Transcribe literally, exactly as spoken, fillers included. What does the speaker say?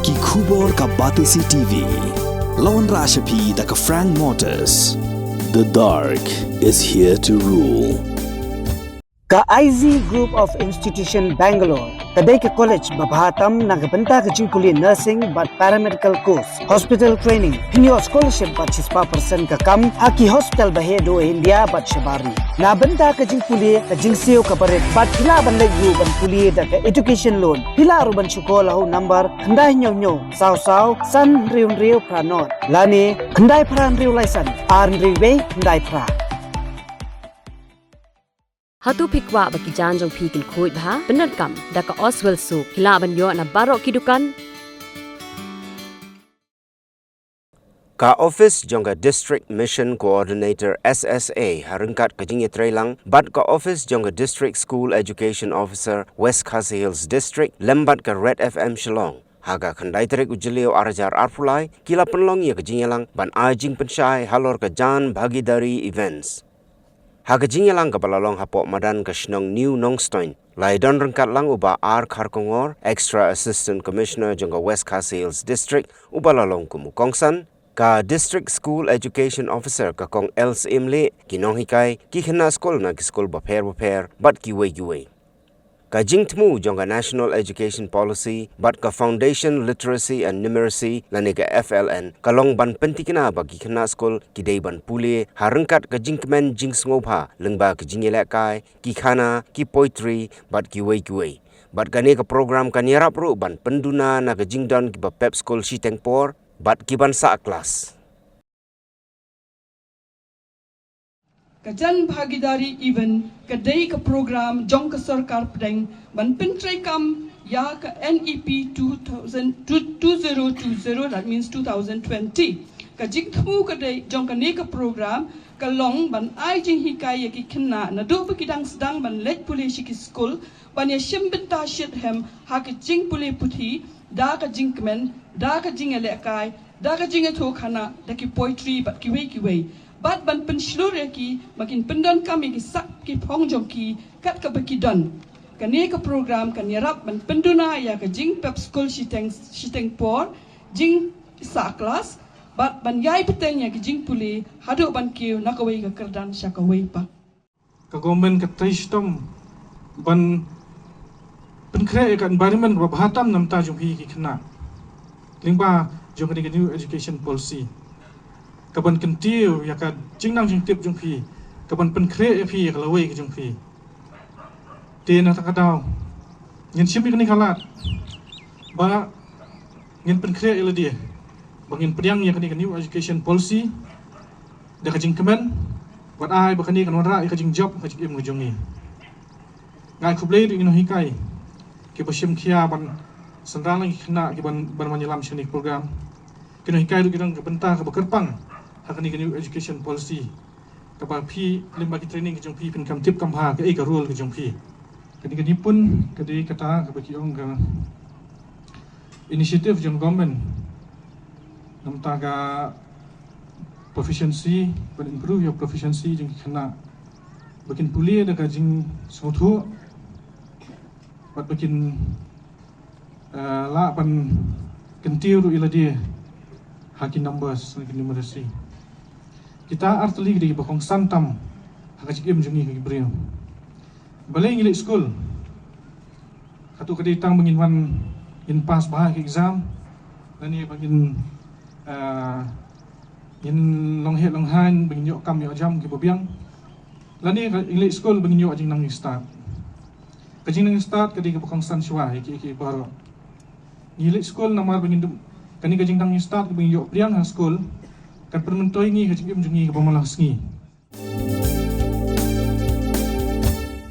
Ki khubor ka Batesi T V. La wanrah sha phi da ka Frank Motors. The dark is here to rule. Ka I Z Group of Institution Bangalore ka dei ka college ba bha tam na ka bynta ka jingpule nursing bad paramedical course, hospital training, pynïoh scholarship bad shispah percent ka kam ha ki hospital ba heh duh India bad shabar ri. Na bynta ka jingpule ka jingsiew ka barit bad phi lah ban leit ruh ban pule da ka education loan. Phi lah ruh ban shu call ha u number khyndai hynñiew hynñiew saw saw san hynriew hynriew phra nod lane khyndai phra hynriew lai san ar hynriew wei khyndai phra. Hato phi kwah ba ki jaiñ jong phi kin khuid bha? Pyndonkam da ka Oswell Soap, phi lah ban ïoh na baroh ki dukan. Ka office jong ka District Mission Coordinator, S S A, ha ryngkat ka jingïatreilang bad ka office jong ka District School Education Officer, West Khasi Hills District, lem bad ka Red F M Shillong, ha ka khyndai tarik u Jylliew ar hajar arphew lai, ki la pynlong ïa ka jingïalang ban ai jingpynshai halor ka Jan Bhagidari Events. Ha ka jingïalang kaba la long hapoh madan ka shnong New Nongstoiñ, la ïadon ryngkat lang u Bah R Kharkongor, Extra Assistant Commissioner jong ka West Khasi Hills District, uba la long kum u kongsan, ka District School Education Officer ka Kong L Syiemlieh, ki nonghikai, ki khynnah skul na ki skul bapher bapher bad kiwei kiwei. Ka jingthmu jong ka National Education Policy bad ka Foundation Literacy and Numeracy lane ka F L N ka long ban pyntikna ba ki khynnah skul ki dei ban pule ha ryngkat ka jingkmen jingsngewbha lyngba ka jingïalehkai, ki khana, ki poetry bad kiwei kiwei. Bad kane ka program kan ïarap ruh ban pynduna na ka jingdon kiba pep skul shiteng por bad ki ban sah klas. Ka Jan Bhagidari Event ka dei ka program jong ka sorkar pdeng ban pyntreikam ïa ka N E P two thousand, two, two zero two zero, that means two thousand twenty. Ka jingthmu ka dei jong kane ka program ka long ban ai jinghikai ïa ki khynnah naduh ba ki dang sdang ban leit pule sha ki skul, ban ïa shim bynta shitrhem ha ka jingpule puthi da ka jingkmen, da ka jingïalehkai, da ka jingïathuhkhana, da ki poetry bad kiwei kiwei. Bad ban pynshlur ïa ki ba kin pyndonkam ïa ki sak ki phong jong ki kat kaba ki don. Kane ka program kan ïarap ban pynduna ïa ka jingpep skul shiteng, shiteng por, jingsah klas, bad ban ïai bteng ïa ka jingpule haduh ban kiew na kawei ka kyrdan sha kawei pat. Ka government ka trei shitom ban pynkhreh ïa ka environment kaba bha tam na bynta jong phi ki khynnah lyngba jong kane ka New Education Policy, ka ban kyntiew ïa ka jingnang jingtip jong phi, ka ban pynkhreh ïa phi ïa ka lawei ka jong phi. Te na kata ka daw ngin shim ïa kane ka lad ba ngin pynkhreh ïa lade ba ngin pdiang ïa kane ka New Education Policy da ka jingkmen, bad ai ba kane kan wanrah ïa ka jingjop ka jingim ka jong ngi. Nga ai khublei ruh ïa ki nonghikai kiba shim khia ban synran lang ïa ki khynnah ki ban, ban wan ïalam sha kane ka program. Ki nonghikai ruh ki don ka bynta kaba kyrpang ha kane ka New Education Policy, kaba phi lyngba ki training ki jong phi phin kam tip kam bha kaei ka role ka jong phi. Kane ka dei pun, ka dei kata kaba ki ong ka initiative jong government na bynta ka proficiency, ban improve ïa proficiency jong ki khynnah, ba kin pule da ka jingsngewthuh bad ba kin, eh, lah ban kyntiew ruh ïa lade ha ki numbers, ha ki numeracy. Kita artylli ki dei kiba kongsan tam ha ka jingim jong ngi ki briew. Balei ngi leit skul? Katto ka dei tang ba ngin wan, ngin pass bha ki exam, lane ba ngin, ah, ngin long heh long haiñ, ba ngin ïoh kam ïoh jam kiba biang. Lane ka, ngi leit skul ba ngin ïoh jingnang jingstad. Ka jingnang jingstad ka dei kaba kongsan shuwa ïa ki, ïa ki baroh. Ngi leit skul namar ba ngin dup, kane ka jingnang jingstad kaba ngi ïoh pdiang ha skul kan pynmyntoi ngi ha ka jingim jong ngi kaba man la ka sngi.